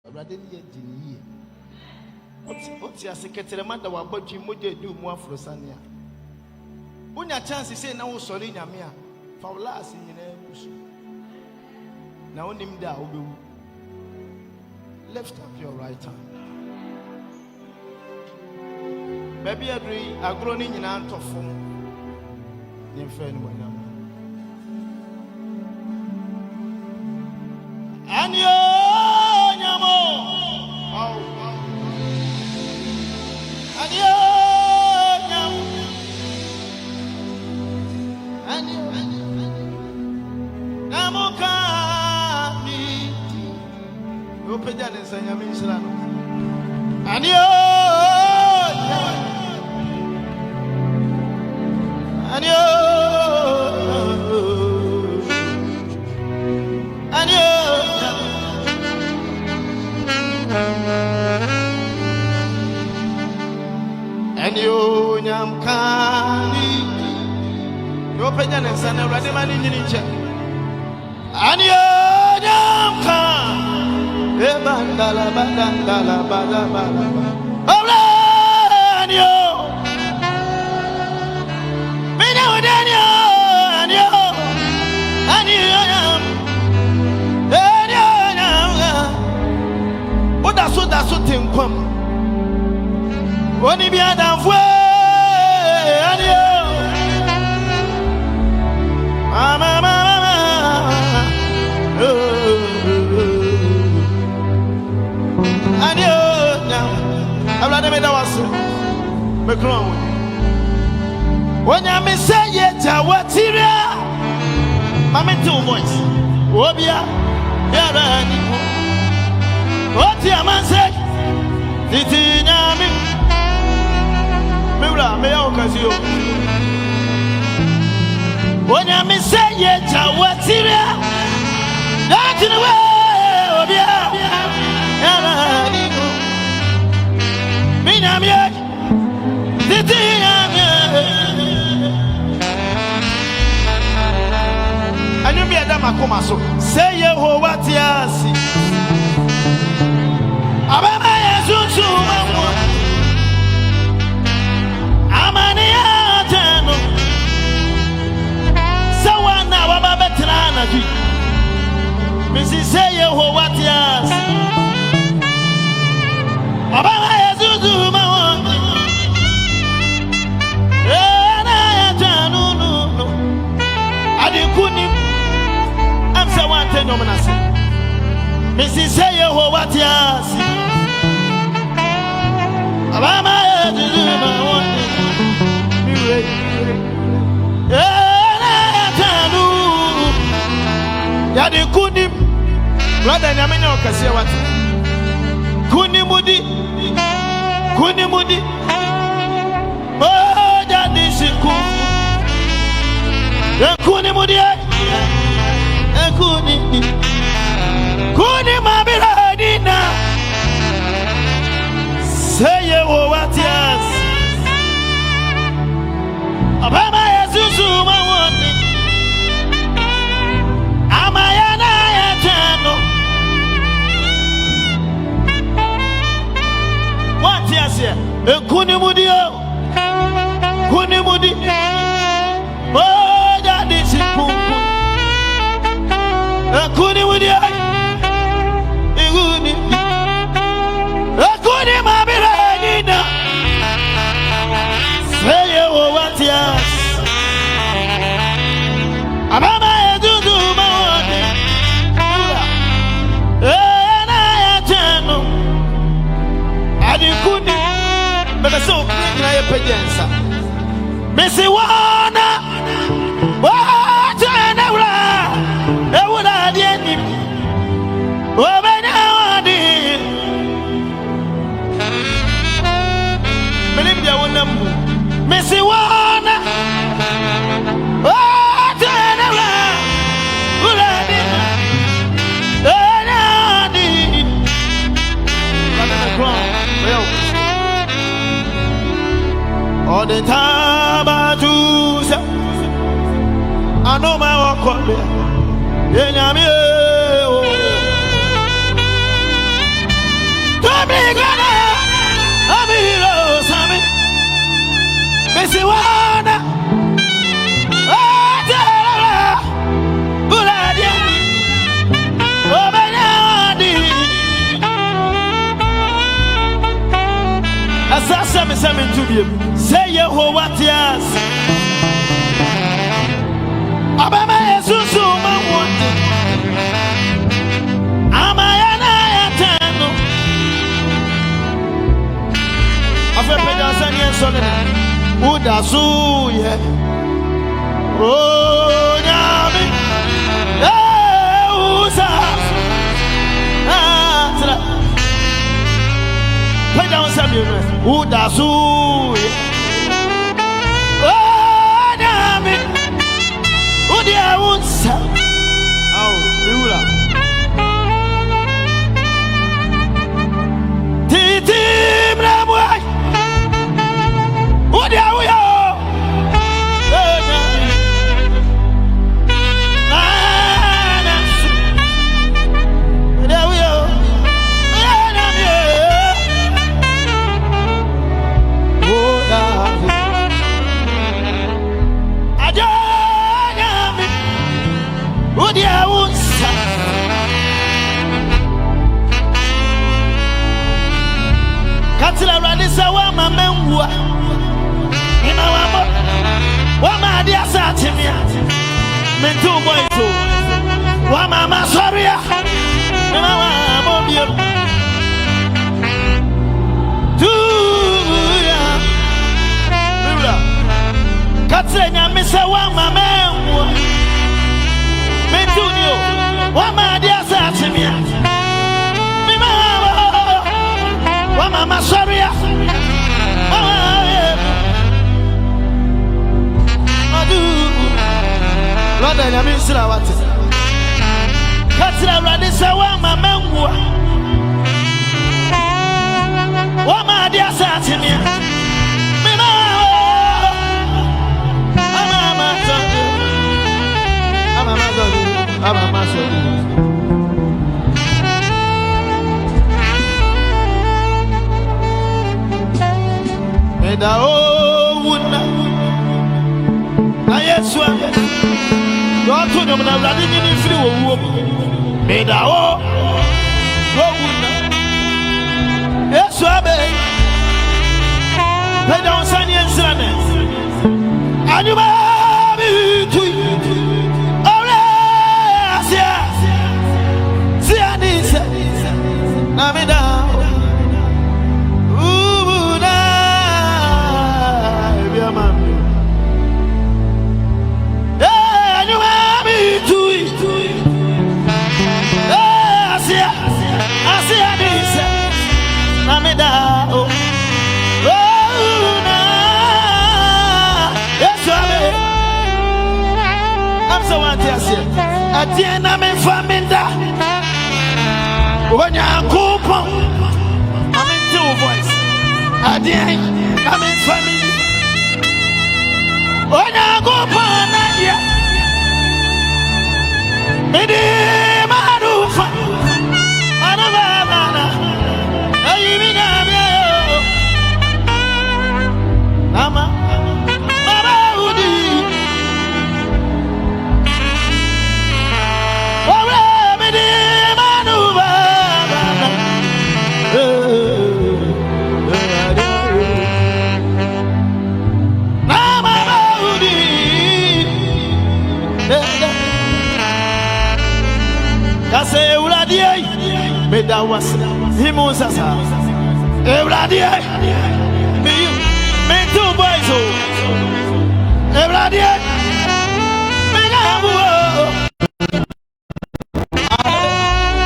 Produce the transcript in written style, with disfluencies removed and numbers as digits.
Awurade ne yɛ di ne yie. Wote ase kɛtɛrɛma da w'abɔdwe mogya edi mu aforosane a. Wonya chance sei na wosɔre Nyame a, fa wo laase nyinaa gu so. Na wonim da a wobɛwu. Lift up your right hand. Baabi aduru yi, agorɔ no nyinaa ntɔ fam. Ne mfɛ animuonyam. Animuonyam o. Aw. Animuonyam. Animuonyam ka mi di. Wopagya ne nsa Nyame nhyira no. Animuonyam. Animuonyam. Animuonyam. Animuonyam ka ne di. Wopagya ne nsa na Awurade ma ne nyini nkyɛ. Animuonyam ka ebandala badandala badabala. Owura anio. Mene wo de anio anio. Animuonyam. Animuonyam. Woda so da so te nkwam. Oni bi adamfo anio. Mama mama mama. Oh. Animuonyam. Awurade meda wo ase. Mekron wo. Onyame sɛ yɛgya watiri a. Ma mente wo voice. Obia biara ni hɔ. Oti amanse titi Nyame. Me wura meyɛ wo kɛse o. Onyame sɛ yɛgya watiri a. Dakyene we obia biara ni hɔ. Me Nyame titi Nyame. Ɛnwom bi a ɛda m'akoma so. Sɛ Yehowa te ase. Ɔbɛma yɛ sunsun mu. Amane atɛ no. Sɛ wɔn a wɔba bɛtena anadwo yi. Mesi sɛ Yehowa te ase. Ɔbɛma yɛ sunsun mu. Ɛna yɛtɛ no no no. Adeku nim. Ɛm sɛ wɔante nnwom no ase. Mesi sɛ Yehowa te ase. Ɔbɛma yɛ sunsun mu. Mi wura yi. Ɛna yɛtɛ no. Yɛde kunim. Brother Nyame nyɛ ɔkɛseɛ wate. Kunimudi. Kunimudi. Mogya de si ku. Kunimudi. Kunimudi. Kunimabira nina. Sɛ Yehowa te ase. Ɔbɛma yɛ susu ma wɔn. Ama yɛ na yɛ twɛn no. Wɔnte aseɛ. Nkunimudi o. Kunimudi. Mogya de si kunkum. Nkunimudi o. Nkunimudi. Nkunimabira nina. Sɛ Yehowa te ase. Ɔbɛma yɛ susu ma wɔn. Ɛna yɛ twɛn no. Adeku ni. Bɛbɛ sɛ obi nyinaa yɛ pɛgya nsa. Mesi wɔn a wɔtwɛn awura ewura adeɛ nim. Wɔbɛnya wɔn de. Menim deɛ wonam mu. Mesi wɔn a wɔtwɛn awura wura ade ɛnya ade. Awurade me korɔn, meyɛ wo kɛse. Ɔde tabatu sɛ anoma wɔkɔ bea yɛnyame o. Mesi wana Ɛsɛ sɛ me sɛ mento biem sɛ Yehowa te ase. Ɔbɛma yɛ susu ma wɔnte. Ama yɛ na yɛtɛn no. Afei pagya nsa ne yɛnsɔ ne na. Woda so yɛ Onyame. Ewusa atra. Pagya wo nsa mmienu. Woda so yɛ Onyame. Wode wo nsa. Awo, me wura. Titi mmerɛ mu ai. Wode woyɛ o. Onyame. Na so. Wode woyɛ o. Onyame. Woda. Agya Nyame. Wode wo nsa. Ka kyerɛ Awurade sɛ woama manwu a mema wabɔ woama ade asa akye me a mente wo voice o woama masɔre a mema wabɔ biom tuya mewura ka kyerɛ Nyame sɛ woama manwu a mente wo ni o woama ade asa akye me a mema wabɔ woama masɔre a mama adu Lɔda Nyame nsira wate ka kyerɛ Awurade sɛ woama manwu a woama ade asa akye me a mema ama masɔre ama masɔre ama masɔre meda owu na na Yesu a deɛ ɔto nnwom na Awurade nyini mfiri wɔ wuo mu meda o owu na Yesu abe pagya wo nsa ne yɛnsira ne anwuma bi tui ɔwerɛ aseɛ sia ne sɛ na meda owu na ebi ama mi ee anwuma bi tui ee aseɛ aseɛ ne sɛ na meda o owu na Yesu abe am sɛ wante aseɛ ɛdeɛ na memfa menda Onyankopɔn ma mente wo voice ɛdeɛ na memfa menni Onyankopɔn na deɛ mede manufa anababana ayi mi nyame o ama mama wudi ɔwura mede manufa bana na mama wudi kase Ewurade yi meda wase himu nsa saa Ewurade yi meyi mente wo voice o.